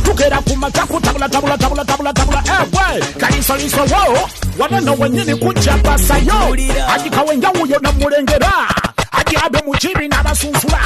Tukera ku makya kutabula tabula tabula tabula tabula ewe kalisoliso wo waneno wenyini kujja basayo agikawe njawuyo namulengera agiabe mukibi n'abasunsula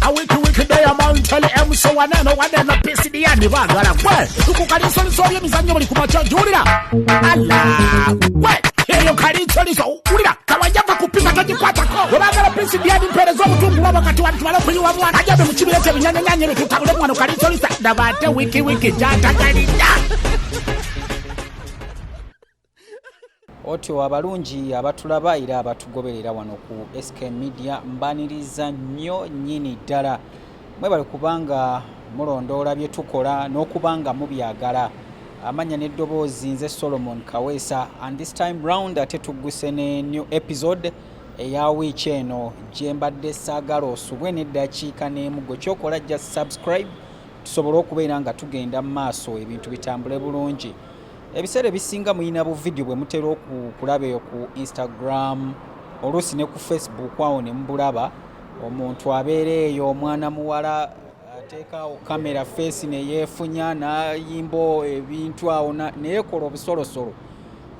awikiwiki diamond tele mso waneno waneno pcdn bagala gwe tukukalisoliso byemizannyo buli ku makya julira ala gwe eyo kalisoliso wulira kawajava kupima togikwatako webagala pcdn mpeereza obutungulu obwo kati wantwale okuyiwa mwana ajabe mu kibira kyebinyanyanyanye bitutabule mwano kalisolisa ndaba ate wiki wiki gyatagalira. Otyo abalungi abatulaba era abatugoberera wano ku SK Media, mbaniriza nnyo nnyini ddala. Mwebale kubanga mulondoola bye tukola n'okuba nga mubyagala. Amannya n'eddoboozi nze Solomon Kaweesa, and this time round ate tugguse ne new episode eya wiiki eno gye mbadde saagala osubwe n'eddakiika n'emu. Gwe kyokola just subscribe tusobole okubeera nga tugenda mu maaso, ebintu bitambule bulungi. Ebiseera ebisinga muyina bu video bwe mutera okulaba eyo ku Instagram, oluusi ne ku Facebook awo ne mubulaba. Omuntu abeera eyo omwana muwala ateekaawo kamera face ne yeefunya n'ayimba ebintu awo neyekola obusolosolo.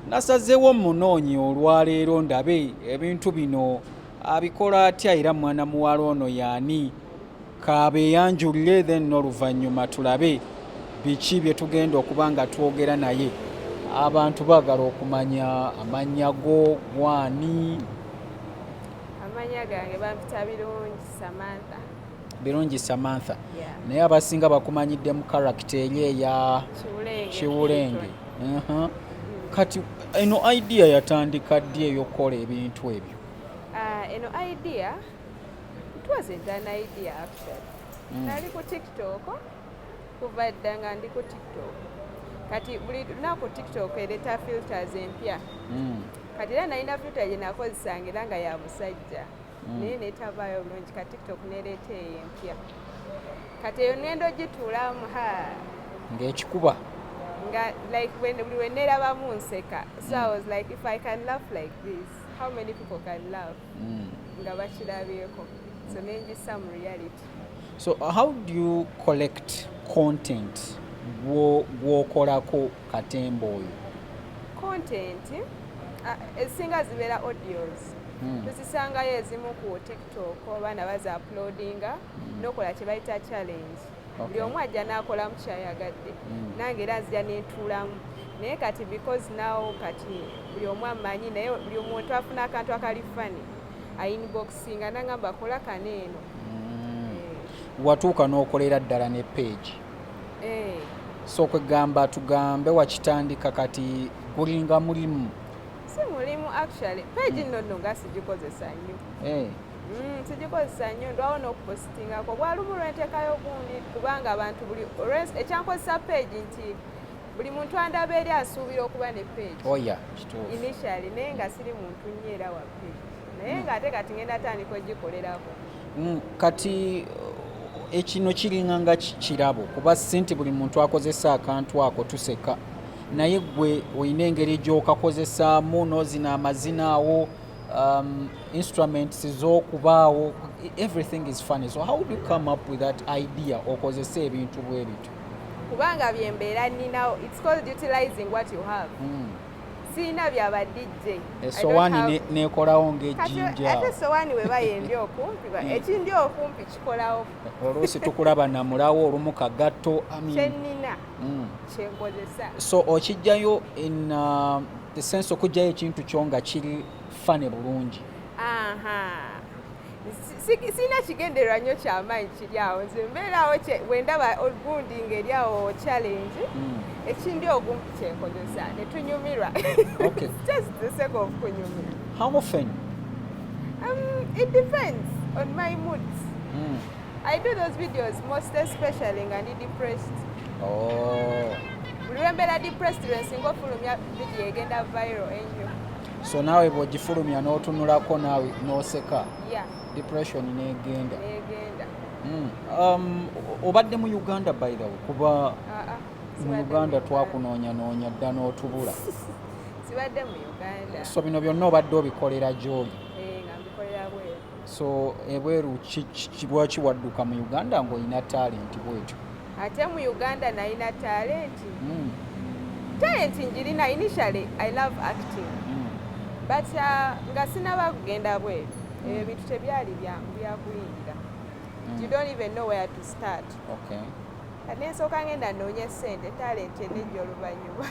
Nasazeewo munoonyi olwaleero ndabe ebintu bino abikola atya, era mwana muwala ono yaani kaabeeyanjulire, then n'oluvannyuma tulabe biki bye tugenda okuba nga twogera naye. Abantu baagala okumanya amannya go, gwani? Amannya gange bampita Birungi Samantha. Birungi Samantha. Yeah. Naye abasinga bakumanyidde mu character eri eya Kiwulenge. Kiwulenge. Kati eno idea yatandika ddi ey'okukola ebintu ebyo? Eno idea, it wasn't an idea actually. Nali ku TikTok kuva dda nga ndi ku TikTok. Kati buli lunaku TikTok ereeta filters empya. Kati era nalina filter gye nakozesanga era nga ya musajja, naye netavaayo bulungi. Kati TikTok nereeta eyo empya, kati eyo ngenda ogituulamu ha ng'ekikuba nga like when buli we neerabamu nseka. So I was like, if I can laugh like this, how many people can laugh nga bakirabyeko? So nenjisa mu reality. So how do you collect content gw'okolako katemba oyo? Content ezisinga zibeera audios. Tuzisangayo ezimu ku TikTok, abaana baza uploadinga nokola kye bayita challenge. Buli omu ajja n'akolamu kyayagadde. Nange era nzija nentuulamu, naye kati because now kati buli omu amanyi, naye buli omuntu afuna akantu akali funny ainboxinga nangamba kola kano eno. Watuuka n'okolera ddala ne page? Eh. So kwegamba tugambe wakitandika kati gulinga mulimu? Si mulimu actually. Page nno nno nga sigikozesa nnyo. Sigikozesa nnyo, ndwawo n'okupositingako bwalumu lwenteekayo gundi, kubanga abantu buli ekyankozesa page nti buli muntu andaba eri asuubira okuba ne page. Oya kituufu. Initially, naye nga siri muntu nnyo era wa page, naye ng'ate kati ngenda tandika ogikolerako. Kati ekino kiringa nga kirabo, kuba si nti buli muntu akozesa akantu ako tuseka, naye gwe olina engeri gy'okakozesaamu n'ozina amazina awo, instruments z'okubaawo, everything is funny. So how do you come up with that idea okozesa ebintu bwe bityo? Kubanga byembeera nninawo. It's called utilizing what you have. Siina byaba DJ. Esowaani nekolawo ng'ejjinja. Ate esowaani weba yendi okumpi, ekindi okumpi kikolawo. Oluusi tukulaba namulawo olumu kagatto. Kyennina kyenkozesa. So okijjayo in the sense okujjayo ekintu kyo nga kiri funny bulungi. Aha, sirina kigendererwa nnyo kyamaanyi kiri awo. Nze mbeeraawo bwe ndaba gundi ng'eri awo challenge, ekindi okumpi kyenkozesa ne tunyumirwa. Just the sake of kunyumirwa. How often? It depends on my moods. I do those videos most especially nga ndi depressed. Buli lwembeera depressed lwensinga ofulumya video egenda viral ennyo. So naawe bw'ogifulumya n'otunulako naawe n'oseka, Yeah. depression n'egenda. Negenda. Obadde mu Uganda, by the way? Kuba Ah, ah, mu sibadde Uganda mu. twakunoonyanoonya dda n'otubula. Sibadde mu Uganda. So bino byonna obadde obikolera gy'oli? Eh, nga mbikolera bweru. So ebweru lwaki wadduka mu Uganda ng'olina talent bwetyo? Ate mu Uganda nalina talent. Talent njirina. Initially I love acting, but nga sinaba kugenda bweru, ebyo bintu tebyali byangu byakuyingira. You don't even know where to start. Kati nensooka ngenda noonye sente, talent enejja oluvannyuma.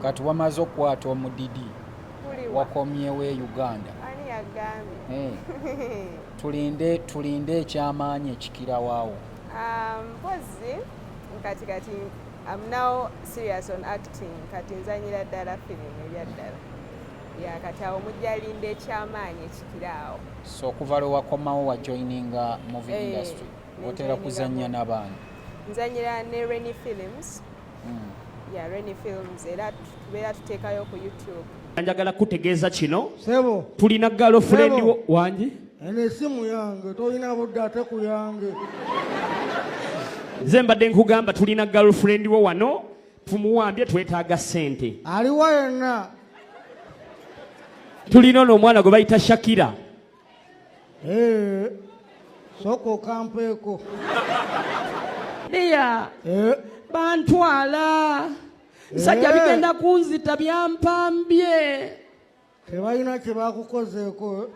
Kati wamaze okukwata omudidi? Kuliwa? Wakomyewo e Uganda? Ani yagambye? Eh, tulinde ekyamaanyi ekikirawawo. Mpozi kati I'm now serious on acting. Kati nzanyira ddala firimu ebya ddala ya kati awo mujja linda ekyamaanyi ekikiraawo. So okuva lwe wakomawo wa joininga movie Eh, industry? Ne Otera joininga kuzannya n'abaana? Nzanyira ne Reni Films. Ya, Reni Films, era tubeera tuteekayo ku YouTube. Njagala kutegeeza kino. Sebo. Tulina girlfriend Sebo. wo wangi. Eno esimu yange, tolina budde ate ku yange. Nze mbadde nkugamba tulina girlfriend wo wano, tumuwambye, twetaaga ssente. Aliwa yenna? Tulina ono omwana gwe bayita Shakira. Eh, sooka okampeeko. Dear, Eh, bantwala nsajja. Eh. Bigenda kunzita, byampambye. Tebalina kye bakukozeeko.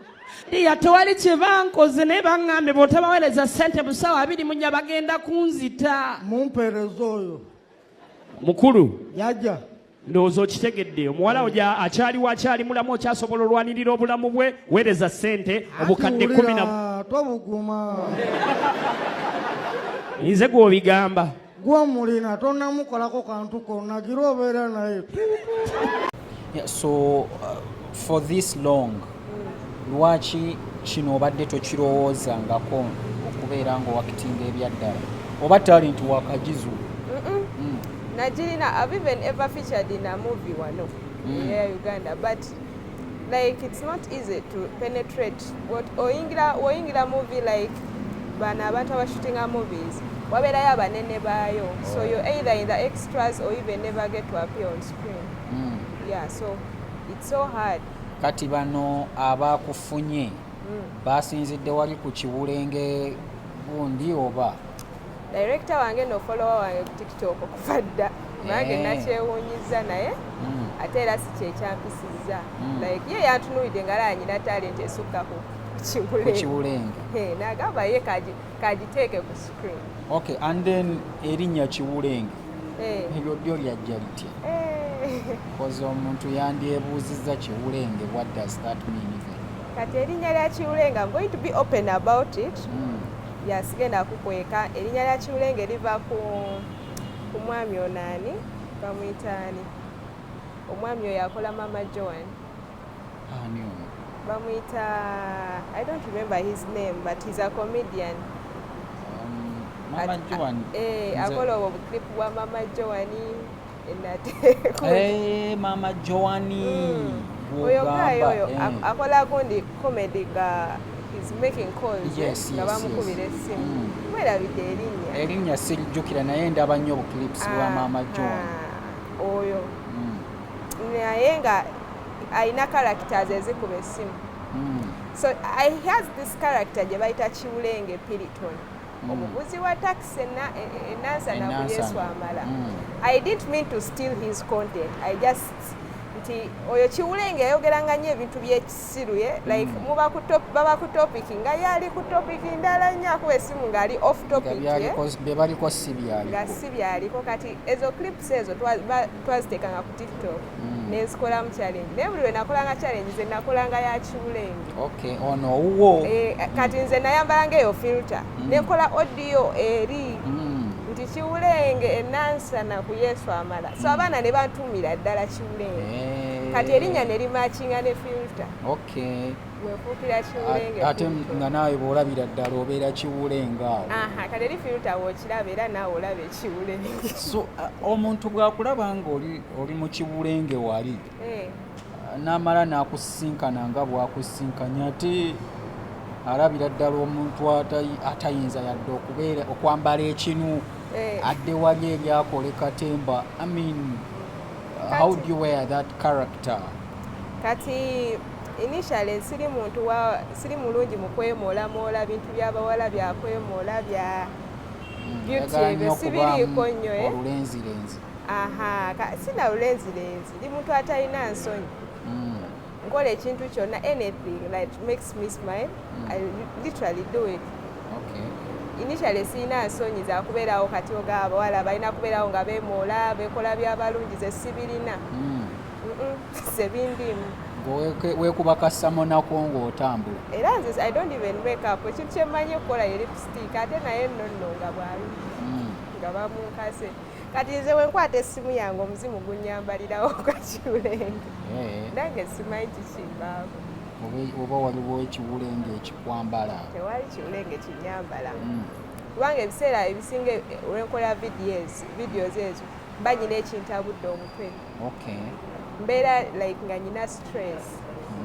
Dear, tewali kye bankoze, naye baŋŋambye bw'otabaweereza ssente mu ssaawa 24 bagenda kunzita. Mumpeereza oyo. Mukulu. Yajja. Ndowooza okitegedde, omuwala oja akyaliwo, akyali mulamu, okyasobola olwanirira obulamu bwe. Weereza ssente obukadde 10 na Wulira, tobuguma. Nze gw'obigamba. Gwomulina tonnamukolako kantu konna, gira obeera naye. Yeah, so for this long lwaki kino obadde tokirowoozangako okubeera ng'owakitinga ebyaddala, oba talent wakagizu? Nagirina. I've even ever featured in a movie wano eya Uganda, but like it's not easy to penetrate. What oyingira, oyingira movie, like bano abantu abashootinga movies wabeerayo abanene baayo, so you're either in the extras or even never get to appear on screen. Yeah, so it's so hard. Kati bano abakufunye basinzidde wali ku kiwulenge gundi oba? Director wange no follower wange ku TikTok okuva dda nange. Eh. Nakyewuunyiza, naye ate era si kyekyampisizza. Like ye yantunuulidde nga alaba talent esukka ku Ku kiwulenge. Kiwulenge. Nagamba ye kagiteeke ku screen. Okay, and then erinnya Kiwulenge, Eh. eryo ddyo lyajja litya? Eh. Koze omuntu yandyebuuzizza Kiwulenge, what does that mean even? Kati erinnya lya Kiwulenge, I'm going to be open about it. Ya, sigenda kukweka, erinnya lya Kiwulenge liva ku mwami ono, ani bamuyita ani, omwami oyo akola Mama Joan. Ani ono? Bamuyita, I don't remember his name, but he's a comedian. Mama Joan? Eh, akola obwo buclip bwa Mama Joan enateeko. Eh, Mama Joani. Oyo guy gw'ogamba, oyo eh. akola gundi comedy nga he's making calls, eh, nga bamukubira essimu. Mwerabidde erinnya. Erinnya sirijjukira, naye ndaba nnyo obuclips bwa Mama Joan. Ah, oyo. Naye nga alina characters ezikuba essimu. So he has this character gye bayita Kiwulenge Piriton, omuvuzi wa taxi enansana ku Enansana. Yesu amala. I didn't mean to steal his content. I just nti oyo Kiwulenge yayogeranga nnyo ebintu byekisiru ye, like muba ku top, baba ku topic nga ye ali ku topic ndala nnyo, akuba esimu ng'ali off Nga topic ye. bye baliko si Nga byaliko. si byaliko. Kati ezo clips ezo twazitekanga ku TikTok, nenzikolamu challenge, naye buli lwe nakolanga challenge ze nakolanga ya Kiwulenge. Okay, ono owuwo. Eh, kati nze nayambalanga eyo filter, nenkola audio eri nti Kiwulenge enansana ku Yesu amala, so abaana ne bantumira ddala Kiwulenge. Eh. Kati erinnya ne limakinga ne filter, wefuukira Kiwulenge. Ate Filter. nga naawe bw'olabira ddala obeera Kiwulenge awo. Aha, kati eri filter wookiraba era naawe olaba ekiwulenge. So omuntu bw'akulaba ng'oli oli mu kiwulenge wali, Eh, n'amala n'akusisinkana nga bw'akusisinkanye, ate alabira ddala omuntu atayinza yadde okubeera okwambala ekinu, adde wali eryakole katemba. I mean, how do you wear that character? Kati Initially siri muntu wa, siri mulungi mu kwemolamoola, bintu by'abawala byakwemoola bya beauty. Oyagala Ebyo nnyo sibiriiko okubaamu nnyo, eh? olulenzirenzi. Aha, sina lulenzirenzi, ndi muntu atalina nsonyi. Nkola ekintu kyonna, anything that makes me smile, I literally do it. Initially sirina nsonyi zakubeerawo kati oga abawala balina kubeerawo nga beemoola, beekola byabalungi, ze sibirina. Sebindimu. Weekuba kasamonako ng'otambula. Era nze I don't even make up. Ekintu kyemmanyi okukola ye lipstick, ate naye nno nno nga bwali nga bamunkase. Kati nze wenkwata essimu yange, omuzimu gunyambalirawo kakiwulenge. Nange simanyi kikimbaako. Oba waliwo ekiwulenge ekikwambala? Tewali kiwulenge kinyambala, kubanga ebiseera ebisinga olwenkola videos ezo mba nyina ekintabudde omutwe. Mbeera like nga nyina stress,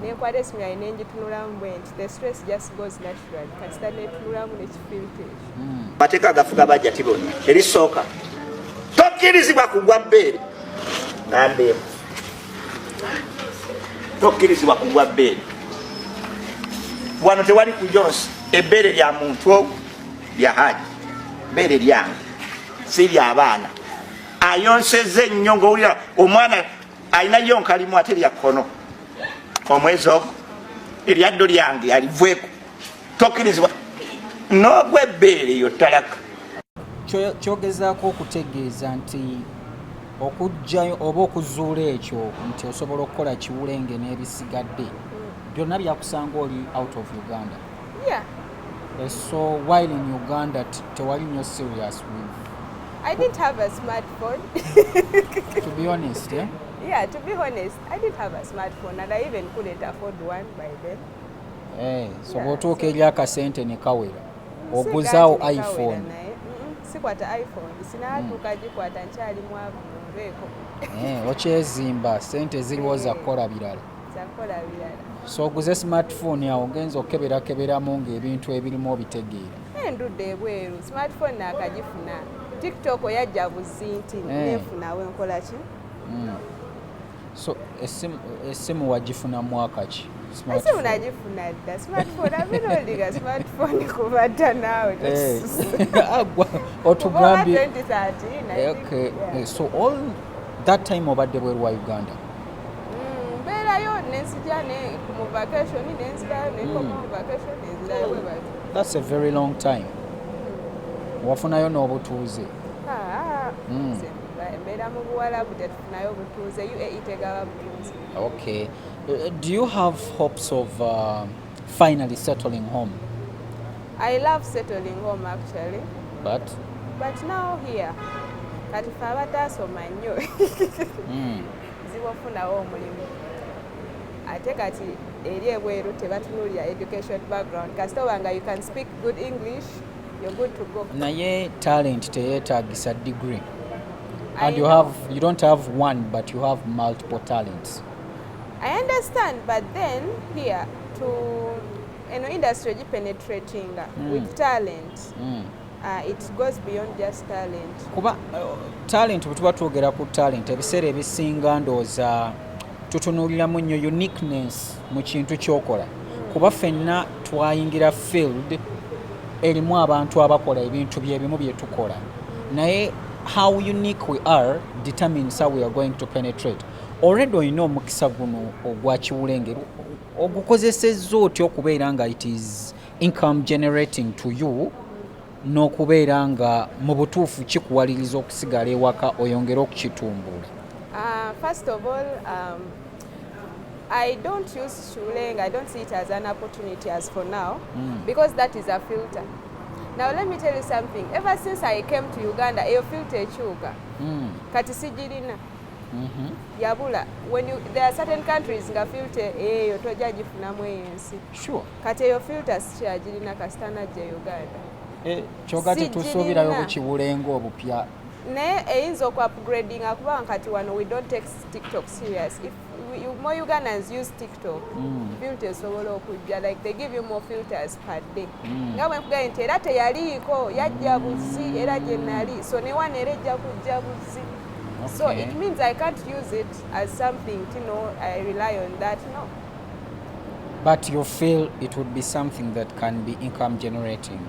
nenkwata esimu yange nengitunulamu bwe nti, the stress just goes naturally kasita netunulamu nekifilter ekyo. Mateeka agafuga bajjati bonna, erisooka, tokkirizibwa kugwa bbeere. Nambeemu, tokkirizibwa kugwa bbeere. Wano tewali ku jonsi. Ebbeere lya muntu ogwo lya haji, bbeere lyange, si lyabaana. Ayonseze nnyo ngaowulira omwana alina yonkalimu, ate lya kkono. Omwezi ogwo eryaddo lyange alivweko. Tokkirizibwa n'ogwa ebbeere yo talaka. Kyogezaako okutegeeza nti okugjayo oba okuzuula ekyo nti osobola okukola kiwulenge n'ebisigadde byonna byakusanga oli out of Uganda? Yeah. So while in Uganda tewali nnyo serious with I didn't have a smartphone. To be honest, eh? Yeah, to be honest, I didn't have a smartphone and I even couldn't afford one by then. So Yeah, bw'otuuka eri akasente ne kawera, Si oguzaawo gaati ne kawera. iPhone. Naye sikwata iPhone, sinatuuka gikwata, nkyali mwavu, munveeko. Okyezimba, sente ziriwo za kukola birala. Zakola birala. So oguze smartphone, awo ogenza okeberakeberamu ng'ebintu ebirimu obitegeera. Naye ndudde ebweru, smartphone naakagifuna, TikTok yajja buzi nti nefunawe nkola ki. So esimu wagifuna mwaka ki? Esimu Smartphone. nagifuna dda. Smartphone, I've been holding a smartphone kuva dda naawe. Otugambye 2013, I think. Okay. Yeah. So all that time obadde bweru wa Uganda? Mbeerayo nenzija ne mu vacation, nenzirayo, nenkoma mu vacation, nenzirayo, bwe batyo. That's a very long time. Wafunayo n'obutuuze? Ah, nze mbeera mu Buwalabu, tetufunayo obutuuze. UAE tegaba butuuze. Okay. Do you have hopes of finally settling home? I love settling home, actually. But But now here, kati fe abataasoma nnyo, ziba ofunawo omulimu. Ate kati eri ebweru tebatunuulira education background. Kasita oba nga you can speak good English, you're good to go. Naye talent teyeetagisa degree. I And you know. have, you don't have one, but you have multiple talents. I understand, but then here to eno industry gipenetratinga with talent, it goes beyond just talent. Kuba talent, bwe tuba twogera ku talent, ebiseera ebisinga ndowooza tutunuuliramu nnyo uniqueness mu kintu ky'okola, kuba ffenna twayingira field erimu abantu abakola ebintu byebimu bye tukola, naye how unique we are determines how we are going to penetrate. Already olina omukisa guno ogwa kiwulenge, ogukozesezza otya okubeera nga it is income generating to you, n'okubeera nga mu butuufu kikuwaliriza okusigala ewaka oyongere okukitumbula? First of all, I don't use Kiwulenge. I don't see it as an opportunity as for now, because that is a filter. Now let me tell you something. Ever since I came to Uganda, eyo filter ekyuka. Kati sigirina. Yabula. When you, there are certain countries nga filter eyo tojja gifunamu eyo ensi. Kati eyo filter sikyagirina kasita najja Uganda. Kyoga tetusuubirayo Sigirina. bukiwulenga obupya. Naye eyinza okuupgradinga, kubanga kati wano we don't take TikTok serious. If more Ugandans use TikTok, filter esobola okujja, like they give you more filters per day. Nga bwe nkugambye nti era teyaliiko, yajja buzi era gye nali, so ne wano era ejja kujja buzi. So it means I can't use it as something to know I rely on that. No. But you feel it would be something that can be income generating?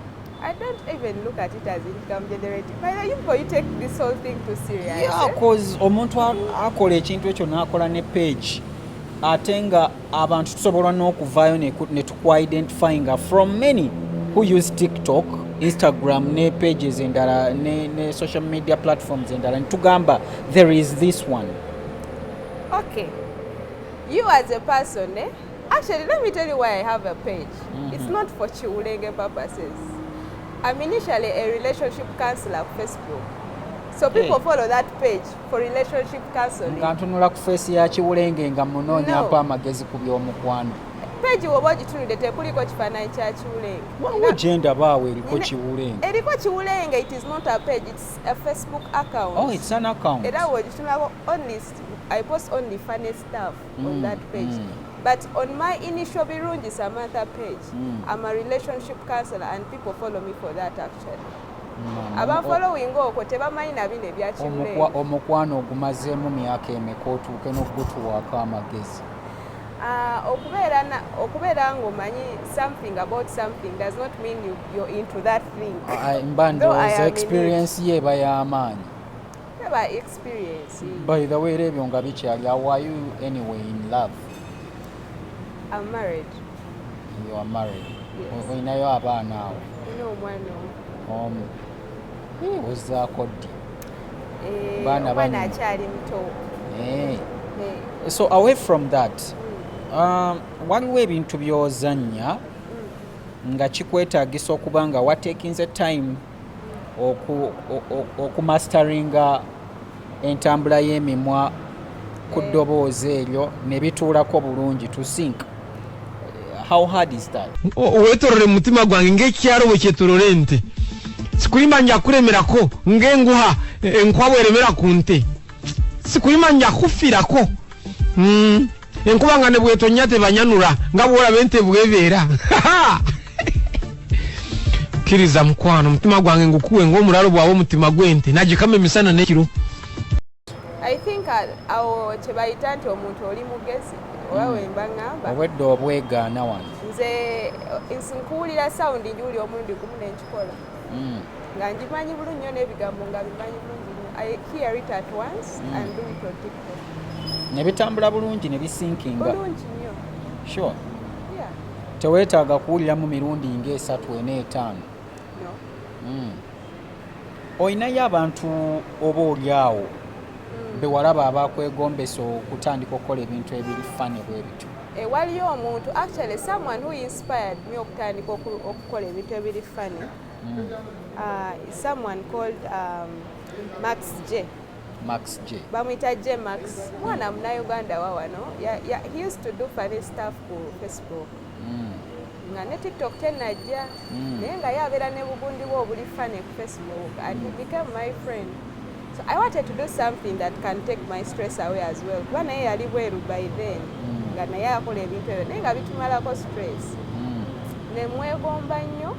I don't even look at it as income generating. By the way, you take this whole thing too serious. Yeah, eh? cause omuntu akola ekintu ekyo n'akola ne page, ate nga abantu tusobola n'okuvaayo ne tukwidentifyinga from many who use TikTok, Instagram ne pages endala ne social media platforms endala, ne tugamba there is this one. Okay. You as a person, eh? Actually, let me tell you why I have a page. It's not for Chiwulenge purposes. I'm initially a relationship counselor on Facebook. So people Hey. follow that page for relationship counseling. Nga ntunula ku face ya Kiwulenge nga munoonya No. mpa amagezi ku by'omukwano. Page woba ogitunudde, tekuliko kifaananyi kya Kiwulenge. Waliwo gye ndaba awo eriko Kiwulenge. Eriko Kiwulenge, it is not a page, it's a Facebook account. Oh, it's an account. Era wogitunulako, only I post only funny stuff on that page. But on my initial Birungi Samantha page, I'm a relationship counselor and people follow me for that actually. Abafollowing okwo tebamanyi na bino ebya Kiwulenge. Omukwano ogumazeemu myaka emeka otuuke n'okugutuwaako amagezi? Ah, okubeera ng'omanyi something about something does not mean you're into that thing. Ah, mba Though I ndowooza am in it. experience ye eba y'amaanyi. Teba experience. By the way, era ebyo nga bikyali awo, are you anyway in love? I'm married. You are married? Yes. Olinayo abaana awo? Nina omwana omu. Omu. Eh, ozzaako ddi? Eh, Baana omwana banyuma. akyali muto. Eh. Eh, So away from that, waliwo ebintu by'ozannya nga kikwetaagisa okuba nga watekinze time okumasteringa entambula y'emimwa ku ddoboozi eryo ne bituulako bulungi to sync. How hard is that? Weetorore mu mutima gwange ng'ekyalo bwe kyetorora ente, sikulimba nja kulemerako ng'enguha enkuba bweremera ku nte, sikulimba nja kufirako. Enkuba nga ne bwetonya tebanyanula nga bwolaba ente bwebeera. Kkiriza mukwano, omutima gwange ngukuwe ng'omulalo bwawe omutima gw'ente nagikama emisana n'ekiro. I think awo kye bayita nti omuntu oli mugezi oba wemba ŋŋamba. Obwedda obwegaana wano. Nze nkuwulira sound, njiwulira omulundi gumu nenkikola nga ngimanyi bulungi nnyo n'ebigambo nga bimanyi bulungi nnyo. I hear it at once and do it on TikTok. Ne bitambula bulungi ne bisinkinga? Bulungi nnyo. Sure? Yeah. Teweetaaga kuwuliramu mirundi ng'esatu, ena, etaano? No. Olinayo abantu oba oli awo be walaba abakwegombesa okutandika okukola ebintu ebiri funny bwe bityo? Eh, waliyo omuntu, actually someone who inspired me okutandika okukola ebintu ebiri funny, is someone called Max J. Max J. Bamuyita J Max, mwana munauganda wa wano. He used to do funny stuff ku Facebook nga ne TikTok tenajja, naye nga ye abeera ne bugundi bwe obuli funny ku Facebook, and he became my friend. So I wanted to do something that can take my stress away as well, kuba naye yali bweru by then nga naye akola ebintu ebyo naye nga bitumalako stress. Nemwegomba nnyo,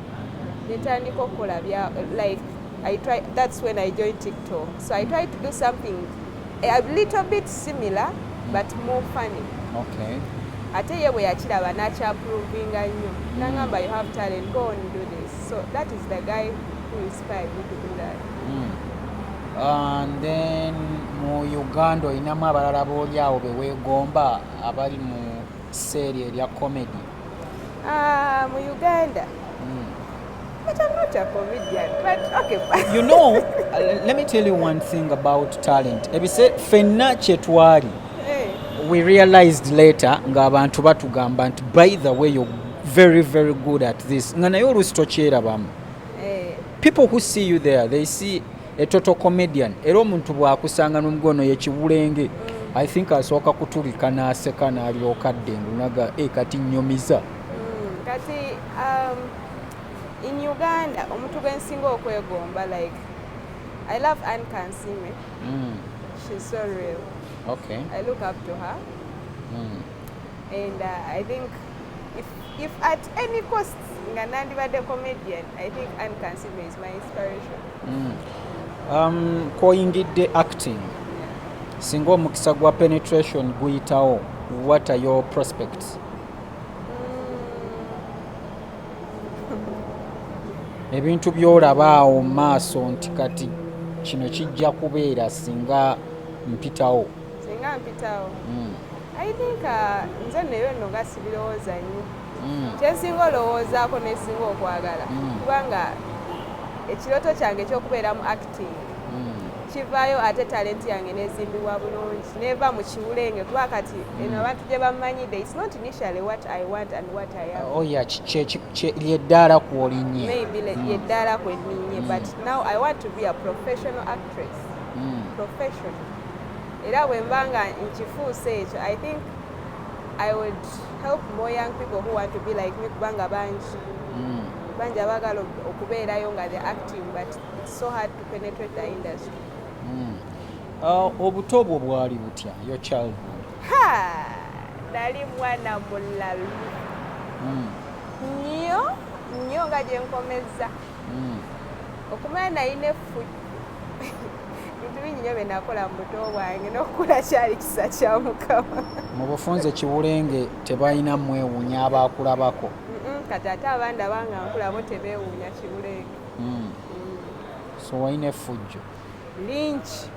netandika okukola bya like I try, that's when I joined TikTok. So I tried to do something a little bit similar but more funny. Ate ye bwe yakiraba n'akyapprovinga nnyo, nangamba, "You have talent, go on, do this." So that is the guy who inspired me to do that. And then mu Uganda olinamu abalala booli awo be weegomba abali mu seeri erya comedy? Ah, mu Uganda? But I'm not a comedian, but okay. You know, let me tell you one thing about talent. Ebise ffenna kye twali, Eh, we realized later ng'abantu batugamba nti, "By the way, you're very very good at this," nga naye oluusi tokyerabamu. People who see you there, they see a total comedian. Era omuntu bw'akusanga n'omugono yekiwulenge, I think asooka kutulika n'aseka n'alyoka adde ngunaga e kati nnyumiza. Kati in Uganda omuntu gwe nsinga okwegomba, like I love Anne Kansime. She's so real. I look up to her. And I think if at any cost nga nandibadde comedian, I think Anne Kansime is my inspiration. Koyingidde acting, singa omukisa gwa penetration guyitawo, what are your prospects? Ebintu by'olaba awo mu maaso nti kati kino kijja kubeera singa mpitawo. Singa mpitawo, I think nze neyo nno nga sibirowooza nnyo. Kyensinga olowoozaako nesinga okwagala, kubanga ekirooto kyange ekyokubeera mu acting kivaayo, ate talenti yange nezimbibwa bulungi, neva mu kiwulenge, kuba kati eno abantu gye bamanyidde, it's not initially what I want and what I am. Oya, lyeddaala kwolinnye. Maybe lyeddaala kwenninye, but now I want to be a professional actress, professional. Era bwe mba nga nkifuuse ekyo, I think I would help more young people who want to be like me, kubanga bangi bangi abaagala okubeerayo nga they're acting, but it's so hard to penetrate the industry. Obuto bwo bwali butya, your childhood? Ha, nali mwana mulalu nnyo nnyo, nga gye nkomezza okumanya nalina effujjo. Bintu bingi nnyo bye nakola mu buto bwange, n'okukula kyali kisa kya Mukama. Mu bufunze kiwulenge tebalina mwewuunya abaakulabako. Kati ate abandi abanga nkulabo tebeewuunya kiwulenge. So walina effujjo? Lingi.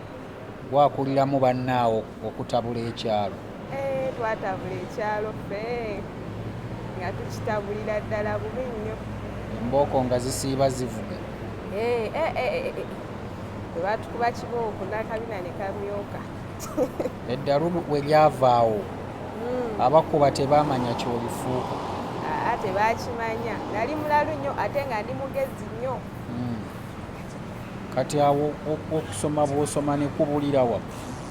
Gwakuliramu bannaawo okutabula ekyalo? Eh, twatabula ekyalo ffe, nga tukitabulira ddala bubi nnyo. Embooko nga zisiiba zivuga? Eh, eh, eh, eh, eh. Bwe batukuba kibooko n'akabina ne kamyuka. Eddalu we lyavaawo, abakuba tebamanya kyolifuuka? Aa, tebakimanya. Nali mulalu nnyo ate nga ndi mugezi nnyo. Kati awo okusoma bw'osoma ne kubulira wa?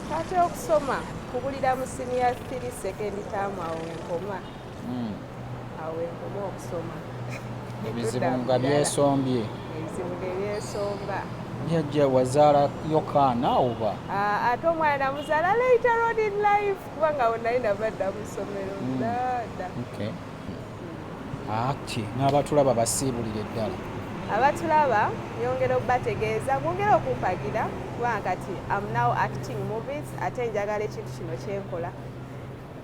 Kati okusoma kubulira mu senior 3, second term, awo wenkoma. Awo wenkoma okusoma. Ebizibu nga byesombye. Ebizibu ne byesomba. Yajja wazaala Yokaana oba? Ah, ate omwana namuzaala later on in life, kubanga awo nali nava dda mu ssomero dda. Okay. Ati n'abatulaba basiibulire ddala. Abatulaba nyongera okubategeeza mwongere okumpagira, kubanga kati am now acting movies, ate njagala ekintu kino kyenkola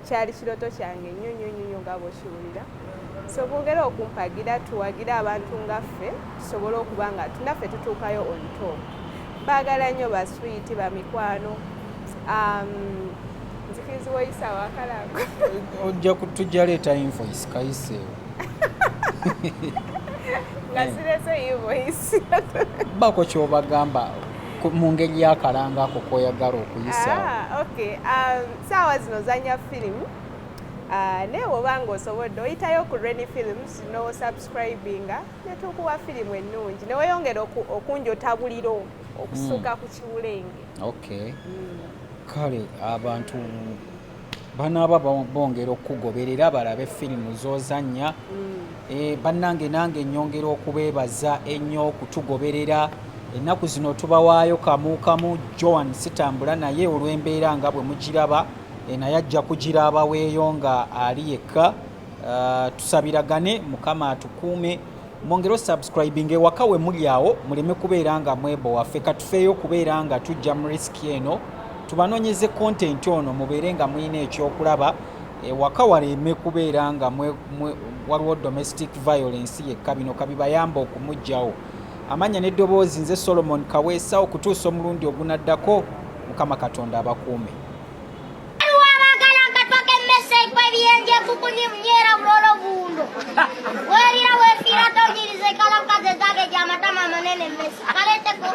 kyali kirooto kyange nnyo nnyo nnyo nnyo nga bw'okiwulira. So mwongere okumpagira, tuwagire abantu nga ffe, tusobole okuba nga naffe tutuukayo on top. Baagala nnyo baswiti bamikwano. Nzikirizibwa oyisa wakalango? Ojja tujja leeta invoice, kayiseewo. Nga sirese invoice. Bako kyobagamba mu ngeri y'akalanga ako koyagala okuyisaawo. Ah, okay. Saawa zino zanya firimu. Naye bw'oba nga osobodde oyitayo ku Reni Films no subscribinga, netukuwa firimu ennungi neweyongera okunjota buliro okusuka ku kiwulenge. Okay, kale abantu banaaba bongera okukugoberera balabe firimu z'ozannya. Bannange, nange nyongera okubeebaza ennyo okutugoberera. Ennaku zino tubawaayo kamu kamu. Joan sitambula naye olw'embeera nga bwe mugiraba, naye ajja kugira abaweeyo nga ali yekka. Tusabiragane Mukama atukuume. Mwongere osubscribing ewaka we muli awo, muleme kubeera nga mwebo waffe. Katufeeyo okubeera nga tujja mu risk eno, tubanoonyeze content ono, mubeere nga mulina ekyokulaba ewaka, waleme kubeera nga waliwo domestic violence yekka. Bino kabibayamba okumuggyawo. Amanya n'eddoboozi nze Solomon Kaweesa. Okutuusa omulundi ogunaddako, Mukama Katonda abakuume. Waliwo abaagala akatwa k'emmese ekwebiyenje ekukunyi munyeera bulolo bundo werira wefiira tonyiriza ekala mukazi ezage gyamatama amanene emmese kaleeteko.